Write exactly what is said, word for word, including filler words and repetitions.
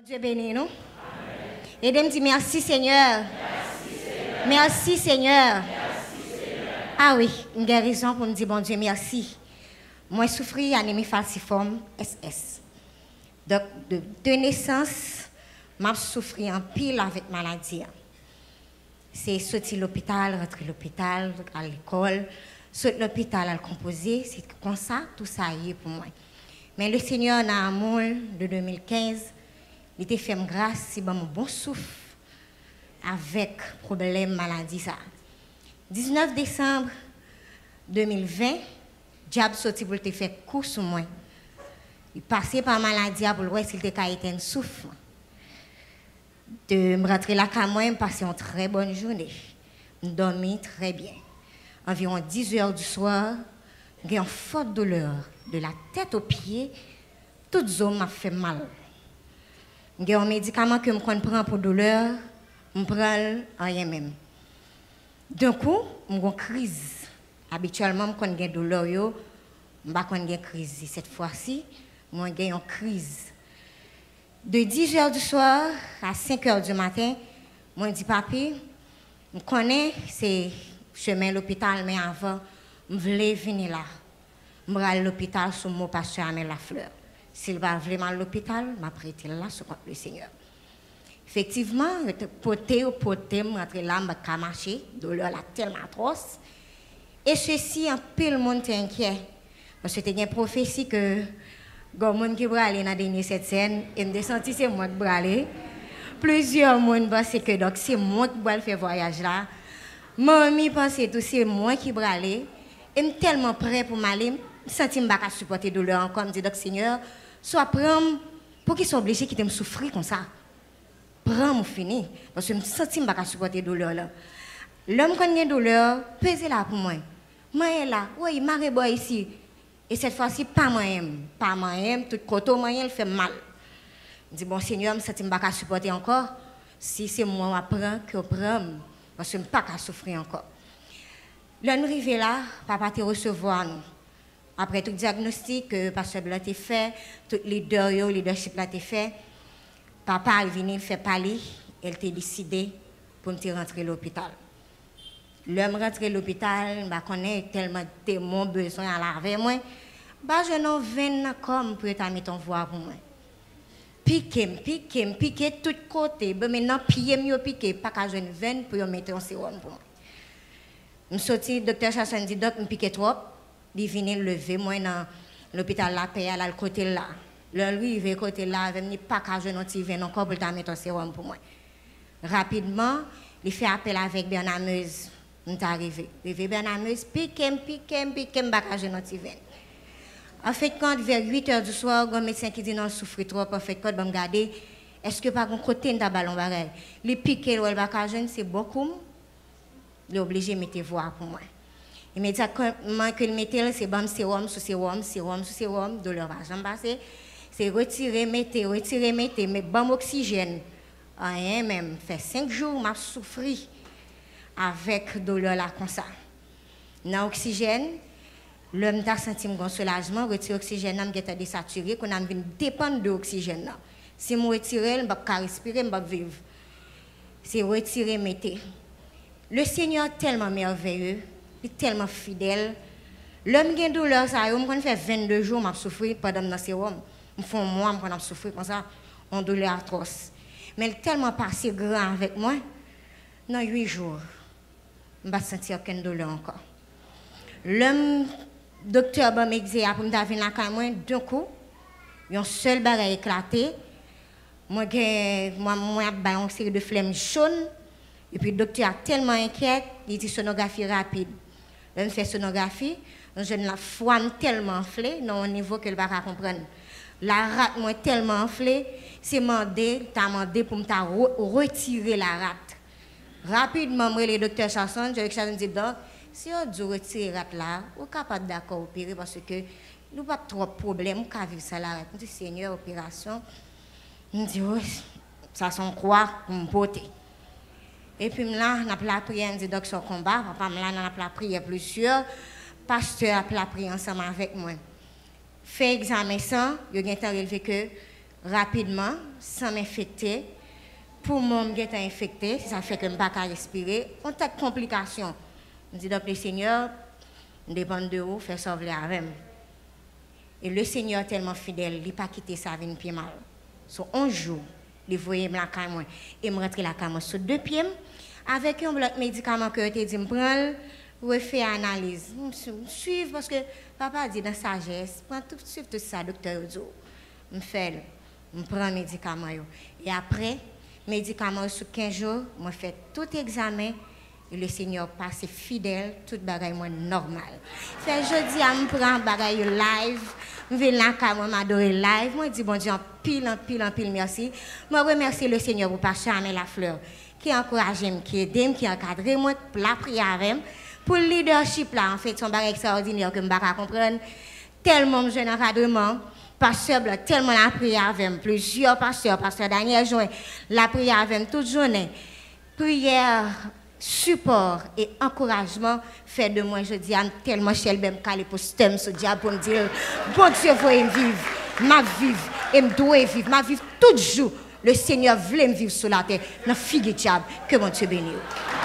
Bondye beni nou. Ede m di, mèsi Senyè. Mèsi Senyè. A wi, m gen rezon pou m di Bondye mèsi. Mwen soufri anemi falsifòm, S S. Donk, de, de nesans, m ap soufri anpil avèk maladi a. Se soti lopital, rantre lopital, al lekòl, sot lopital, al konpoze, se konsa tou sa ye pou mwen. Men Lesenyè nan amou l, de de mil kenz, li te fè m gras, li ban m yon bon souf avèk pwoblèm maladi sa. Diznèf desanm de mil ven, dyab soti pou l te fè kou sou mwen. Li pase pa maladi a pou l wè si l te ka etenn souf mwen. De, m rantre lakay mwen, m pase yon trè bòn jounen. M dòmi trè byen. Anviwon diz è di swa, m gen yon fò doulè de la tèt o pye, tout zo m ap fè m mal. M gen yon medikaman ke m konn pran pou doulè, m pran l, anyen menm. D'un coup, m gon kriz. Abityèlman, m konn gen doulè yo, m pa konn gen kriz. E sèt fwa si, mwen gen yon kriz. De diz è di swa a senk è di maten, mwen di, "Papi, m konnen se chemen lopital, men avan, m vle vini la. M pral lopital sou mo pastè Amel Lafleur. Si l pa vle m al lopital, m ap rete la sou kont Lesenyè." Efektivman, yo te pote, yo pote m rantre la, m pa t ka mache, doulè la tèlman atwòs. E sesi, anpil moun te enkyè. Paske te gen pwofesi ke gon moun ki prale nan dènye sentsèn, e m te santi se mwen ki prale. Plizyè moun panse ke, donk, se mwen ki pral fè vwayaj la. Manmi panse tou se mwen ki prale. E m tèlman prè pou m ale, m santi m pa ka sipòte doulè ankò. M di, "Donk, Senyè, si w ap pran m, poukisa w oblije kite m soufri konsa?" Pran m ou fini, paske m santi m pa ka sipòte doulè la. Lè m konn gen doulè, peze la pou mwen. Manyen la, woy, mare bò isi. E sèt fwa si, pa manyen m. Pa manyen m, tout kote w manyen l fè m mal. M di, "Bon, Senyè, m santi m pa ka sipòte ankò. Si se mwen w ap pran, ke w pran m, paske m pa ka soufri ankò." Lè n rive la, papa te resevwa nou. Apre tout dyagnostik ke pastè Blan te fè, tout lidè yo, lidèchip la te fè, papa al vini, l fè pa li, e l te deside pou m te rantre lopital. Lè m rantre lopital, m pa konnen tèlman demon bezwen al avè mwen, m pa jwenn yon venn nan kò m pou yo ta mete yon vwa pou mwen. Pike m, pike m, pike tout kote, bon, men nan pye m yo pike, pa ka jwenn venn pou yo mete yon sewòm pou mwen. M soti, doktè Charson di, "Dòk, m pike twòp." Li vini, l leve mwen nan lopital Lapè a, l al kote l la. Lè l rive kote l la avè m, li pa ka jwenn yon ti venn ankò pou l ta mete yon sewòm pou mwen. Rapidman, li fè apèl avèk Bènamez. M ta rive. Rive Bènamez, pike m, pike m, pike m, pa ka jwenn yon ti venn. An fen de kont, vè uit è di swa, gon medsen ki di, "Non, l soufri twòp." An fen de kont, ban m gade, èske pa gon kote n ta ba l yon bagay? Li pike l, wè l pa ka jwenn, se bò kou m. Li oblije mete vwa pou mwen. Imedyatman ke l mete l, se ban m sewòm sou sewòm, sewòm sou sewòm, doulè pa janm pase. Se retire, mete, retire, mete, men ban m oksijèn. Anyen menm, fè senk jou m ap soufri avèk doulè la konsa. Nan oksijèn, lè m ta santi m gon soulajman, retire oksijèn nan, m gentan desatire, kounye a m vin depann de oksijèn nan. Si m retire l, m p ap ka respire, m p ap viv. Se retire, mete. Lesenyè tèlman mèveye, li tèlman fidèl. Lè m gen doulè sa yo, m konn fè vennde jou m ap soufri pandan m nan sewòm. M fè yon mwa m konn ap soufri konsa, yon doulè atwòs. Men l tèlman pase gran avèk mwen, nan uit jou, m pa t santi okenn doulè ankò. Lè m, doktè a ban m egze a pou m ta vin lakay mwen, d'un coup, yon sèl bagay eklate. Mwen gen, mwen, mwen ap bay yon seri de flèm jòn. Epi doktè a tèlman enkyèt, li di sonografi rapid. Lè m fè sonografi, nou jwenn la fwa m tèlman anfle, nan yon nivo ke l pa ka konprann. Larat mwen tèlman anfle, se mande, l ta mande pou m ta re-, retire larat. Rapidman, m rele doktè Charson, Jerry Charson di, "Dòk, si yo di w retire rat la, ou kapab dakò opere, paske nou p ap twòp pwoblèm, ou ka viv san larat." M di, "Senyè, operasyon." M di, "Wi, sa se yon kwa pou m pote." Epi m la, n ap lapriyè, m di, "Dòk, se yon konba." Papa m la, n ap lapriyè plizyè pastè ap lapriyè ansanm avèk mwen. Fè egzamen san, yo gentan relve ke rapidman, san m enfekte. Poumon m gentan enfekte, se sa k fè ke m pa ka respire. Yon tèt konplikasyon. M di, donk, Lesenyè, m depann de ou, fè sa w vle avè m. E Lesenyè tèlman fidèl, li pa kite sa vin pi mal. So, yon jou, li voye m lakay mwen, e m rantre lakay mwen sou de pye m, avèk yon lòt medikaman ke yo te di m pran l, refè analiz. M su-, m swiv, paske papa di nan sajès, pran tout, swiv tout sa doktè yo di w. M fè l, m pran medikaman yo. E apre, medikaman yo sou kenz jou, mwen fè tout egzamen, e Lesenyè pase fidèl, tout bagay mwen nòmal. Fè jodi a, m pran bagay yo live, m vin lakay mwen, m adore live, mwen di Bondye anpil, anpil, anpil mèsi. Mwen remèsye Lesenyè pou pastè Armel Lafleur, ki ankouraje m, ki ede m, ki ankadre mwen, pou lapriyè avè m, pou leadership la, anfèt, se yon bagay ekstraòdinè ke m pa ka konprann. Tèlman m jwenn ankadreman, pastè Blanc tèlman lapriyè avè m, plizyè pastè, pastè Daniel Join, lapriyè avè m tout jounen. Priyè, sipò e ankourajman fè de mwen jodi a, m tèlman chèlbè, m kale postè m sou dyab pou m di l, Bondye voye m viv, m ap viv, e m dwe viv, m ap viv tout jou Lesenyè vle m viv sou latè, nan figi dyab. Ke Bondye beni w.